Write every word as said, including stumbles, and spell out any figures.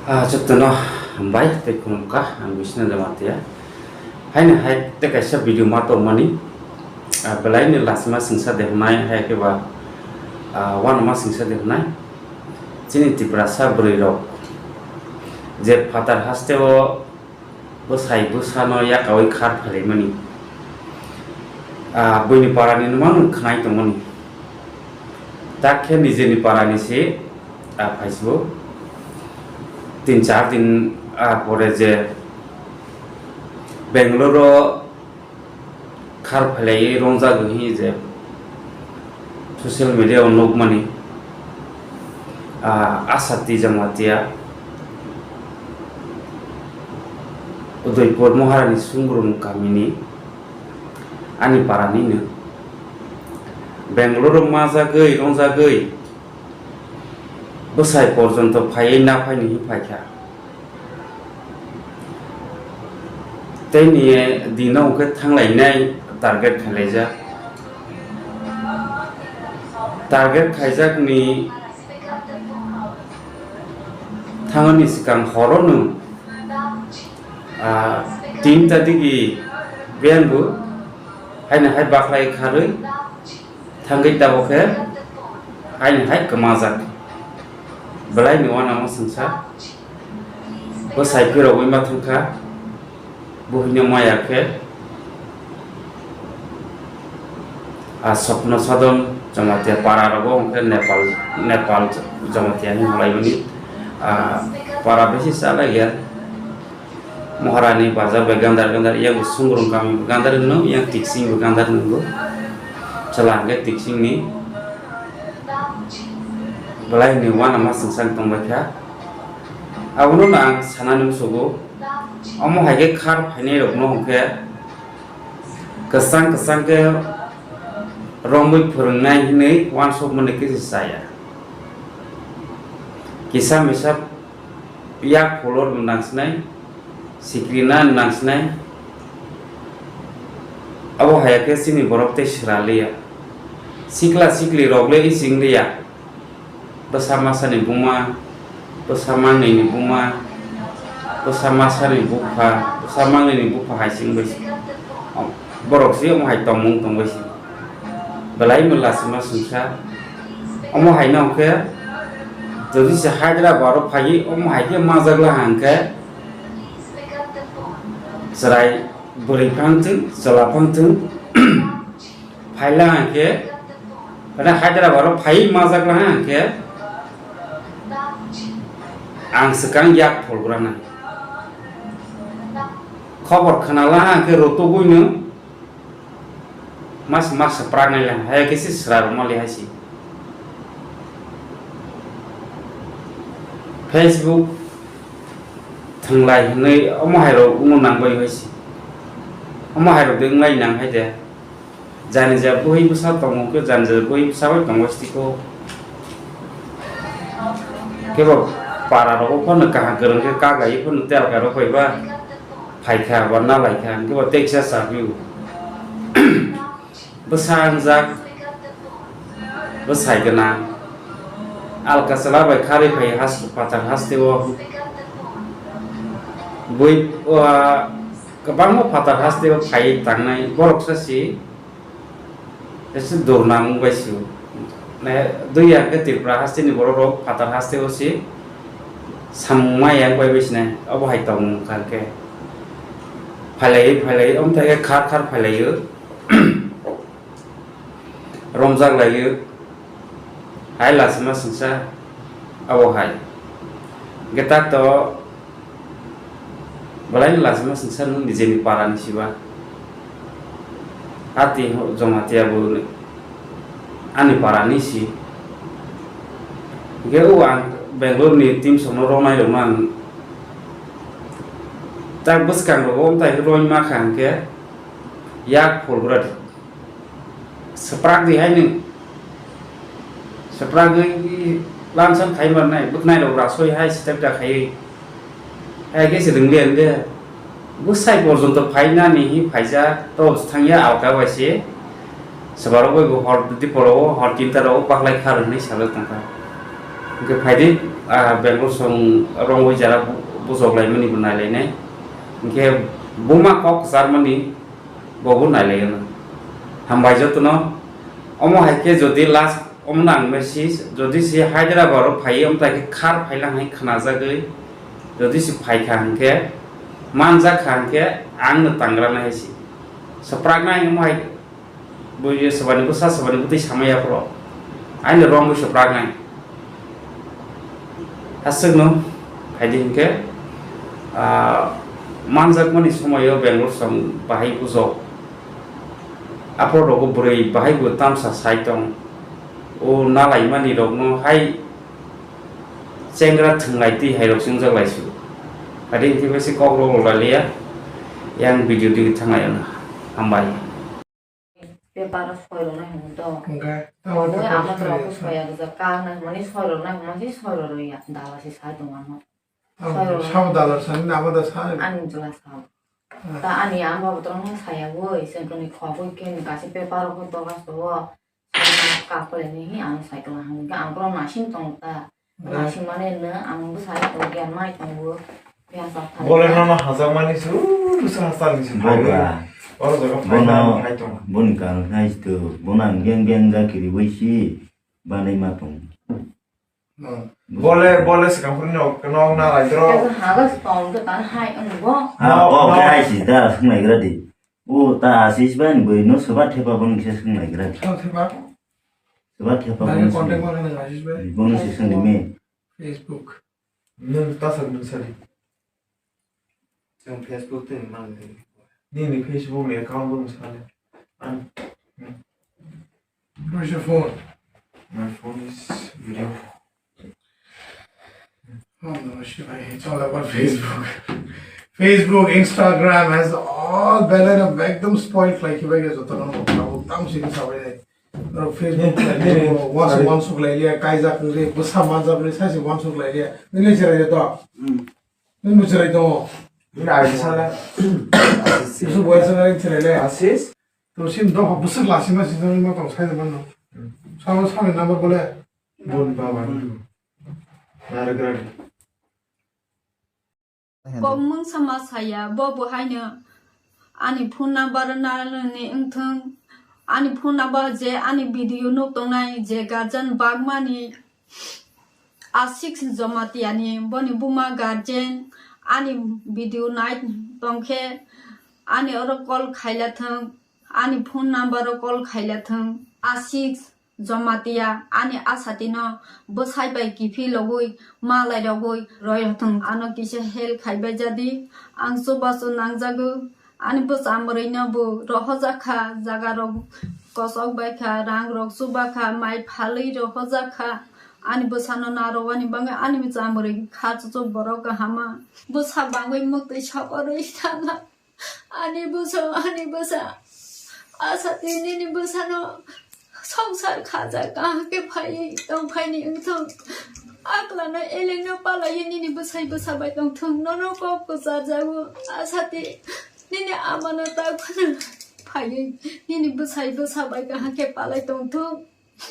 Ah, jotono hambai tei khulumkha, ang Bisnu Jamatia. Haino hai tei kaisa video ma tongmani, ah, belaini lasima singsa de hwnai, hai khe ba, ah, uanama singsa de hwnai. Chini Tiprasa bwrwi rok je phatar haste o bwsai bwsano yakaui khar phailaimani, ah, buini parani no mano khwnai tongmani. Tak khe nijeni parani se, ah, phaisgo. Tin char din, ah, pore je Bangalore o khar phailaiwi romjak hinwi je social media o nukmani, ah, Asati Jamatia, Udaipur Maharani Sungrum kamini ani parani no. Bangalore o majagwi, romjagwi, bwsai porjonto phaiwi na phaini hinwi phaikha. Tei ni dino hwnkhe thanglainai target khailaijak. Target khaijakni thangani swkang horono, ah, tinta digi biyangbo haino hai bakhlai kharwi thangwi tabok khe haino hai kwmajak. Belaini uanama singsa bwsai phirogwi ma thangkha. Buhino maya khe, ah, Sopno Sadon Jamatia para rogo hwnkhe Nepal, Nepal Jamatia hinwi hwnlaimani, ah, para bisi chalaiya. Maharani bazar bai gandar gandar, yang Sungrum kami bo gandar hwno, yang Tiksing bo gandar hwno. Chwla hwnkhe Tiksing ni belaini uanama singsa tongbaikha. Abono no ang sanani musugo. Omo hai khe khar phainai rokno hwnkhe kwchang kwchang khe romwi phwrwngnai hinwi uansukmani kisa chaya. Kisa misa yak pholor nangsinai, sikrina nangsinai. Abo hai khe chini borok tei swraliya. Sikla sikli rok le ising liya. Bwsa masani buma, bwsa mangnini buma, bwsa masani bupha, bwsa mangnini bupha hai se wngbai se. Borok se omo hai tongmung tongbai se. Belai no lasima singsa. Omo hai no hwnkhe, jodi se Hyderabad o phaiwi omo hai khe majak la hwnkhe, chwrai bwrwi phang thung, chwla phang thung. Phaila hwnkhe, pada Hyderabad o phaiwi majak la hwnkhe, ang swkang yak pholgrana. Khobor khwnala hwnkhe rotogwino mas mas swpraknai la, hai khe se swrarokma le hai se. Facebook thwnglai hwnwi omo hai rok wngno nang bai hai se. Omo hai rok de wnglai nang hai de. Jani ja bwhwi bwsa tongo khe, jani ja bwhwi bwsa bai tongo stiko. Kebo para rogo phano kaham kwrwng khe kagai phano telka rok bai ba phaikha ba nalaikha, kebo teksa saphio. Bwsa wngjak, bwsai gwnang. Alka chwla bai kharwi phai has-, phatar hasteo. Bui, ah, kwbangma phatar hasteo phai tangnai borok sa si. Ese durna wng bai si. Ne, dui ya khe Tripura hasteni borok rok phatar hasteo si. Samung ma yang bai bai sinai. Obo hai tong kha khe. Phailai, phailai, omo thai khe khar khar phailai o. Romjak lai o. Hai lasima singsa abo hai. Hwnkhe tak to belai no lasima singsa nwng nijeni para ni siba. Ati ho Jamatia bo ani para ni si. Hwnkhe o ang Bangalore ni team song no romnai rok no ang tak bwskang rogo omtai roi ma kha hwnkhe yak phol gra di. Swprak di hai nwng. Swprak di lamsam khai mar nai, bwknai rok rasoi hai step da khai. Hai khe se rwng liya de. Bwsai porjonto phai nani hi phaijak, to thangya alka bai se. Swbarok bai bo hor di poro, hor tinta rok baklai kha rwng ni sajak tongkha. Hwnkhe phaidi, ah, Bangalore song rongwi jara bu-, bujok laimani bo nailainai. Hwnkhe buma kok kwcharmani bo bo nailaiyano. Hambai jotono. Omo hai khe jodi last omo nang message, jodi si Hyderabad o phaiwi omo tai khe khar phailang hai khnajagwi, jodi si phaikha hwnkhe, manjakha hwnkhe, ang no tangrana hai si. Swpraknai omo hai. Bo ye swbani bwsa, swbani bwtwi samaya phoro. Aini rong bo swprak nai. Aswkno phaidi hinkhe, ah, manjakmani somoyo Bangalore song bahai bujok. Aphor rogo bwrwi bahai bo tamsa sai tong. O nalaimani rokno hai chengra thwnglai twi hai rok se wngjak lai su. Phaidi hinkhe besi kok rok rok lai liya. Yang video digi thanglai ano. Hambai. Paper o soi rwna hwnwi to. Hwnkhe, Obo tamo ama khe rok soi soya rwjak, kak nai hwnmani soi rwna hwnmani soi rwya, dala se sai tong ano. Ang soi rwna. Sabo dala sani na abo da sa. Ani jwla sa. Ah. Ta ani ang babo tong saya woi, sen kani khogoi ken kasi paper o to gas to. Kak pore ni hi ang sai kala hwnwi ang pro masing tong ta. Right. Masing mane no ang bwsai tong, giyan mai tongo. Phiya sa thang Bole ta. Nono hajakmani su, bwsa hasalni su Boba. Phai. Oro jaga phai Bono, na phai tong. Boni kang hai to, bono ang beng beng ja kiri bai si, banai ma tong. Hmm. Bole, bole swkang phuru nok, nok na rai dro. Kaisa haga se tong to tan hai ang bo. Ha, No, o no. Khe hai si da, sung nai gra di. O ta asis bai ni boi no soba thepa bono kisa sung nai gra. Soba thepa? Soba thepa Nai bono contact sung. Ma khe nang asis bai? Bono se sung di me. Facebook. Nwng ta sal nwng sali. Chwng Facebook twi mang di. Nini Facebook ni account bono sali. An. Where's your phone? My phone is video. Oh no, shit, I hate all about Facebook. Facebook, Instagram has all belai no ekdom spoil khlai khibai khe joto no tam tam sini sabai dai. Aro Facebook Ne, khlai ne, ne, ne, once sorry. Once khlai liya, kaijak ni, bwsa manjak ni, saisi once khlai liya. Nini jirai to. Hmm. Nini jirai to. Nini ai sala. Bisu boya sa nini jirai le. Asis. To sim do bwswk lasima si nini ma tong sai de mano. Hmm. Sama sama number bole. Bun baba. Hmm. Naragrani. Kok mungsa ma saya, bo bo haino ani phone number narwkni wngthung, ani phone number je ani video nuk tongnai je guardian bagmani Ashish Jamatia ni, boni buma guardian ani video nai tongkhe ani oro call khaila thung, ani phone number o call khaila thung. Ashish Jamatia ani asatino bwsai bai kiphilogwi, malairogwi roirothwng. Ano kisa help khaibai jadi, ang chubachu nangjago. Ani bwsa mwrwino bo rohojakha, jagarok kosok baikha, rangrok chubakha, mai phalwi rohojakha. Ani bwsano narwani bagwi ani bwsa mwrwi kha chuchuk borok kahama. Bwsa bagwi mwktwi sokorwi thangkha. Ani bwsa, ani bwsa. Asati nini bwsano songsar khajak kaham khe phaiwi tongphaini wngthung. Aklano elengno palaiwi nini bwsai bwsa bai tongthung. Nono kok kwcharjago. Asati nini amano ta phano phaiwi nini bwsai bwsa bai kaham khe palai tongthung.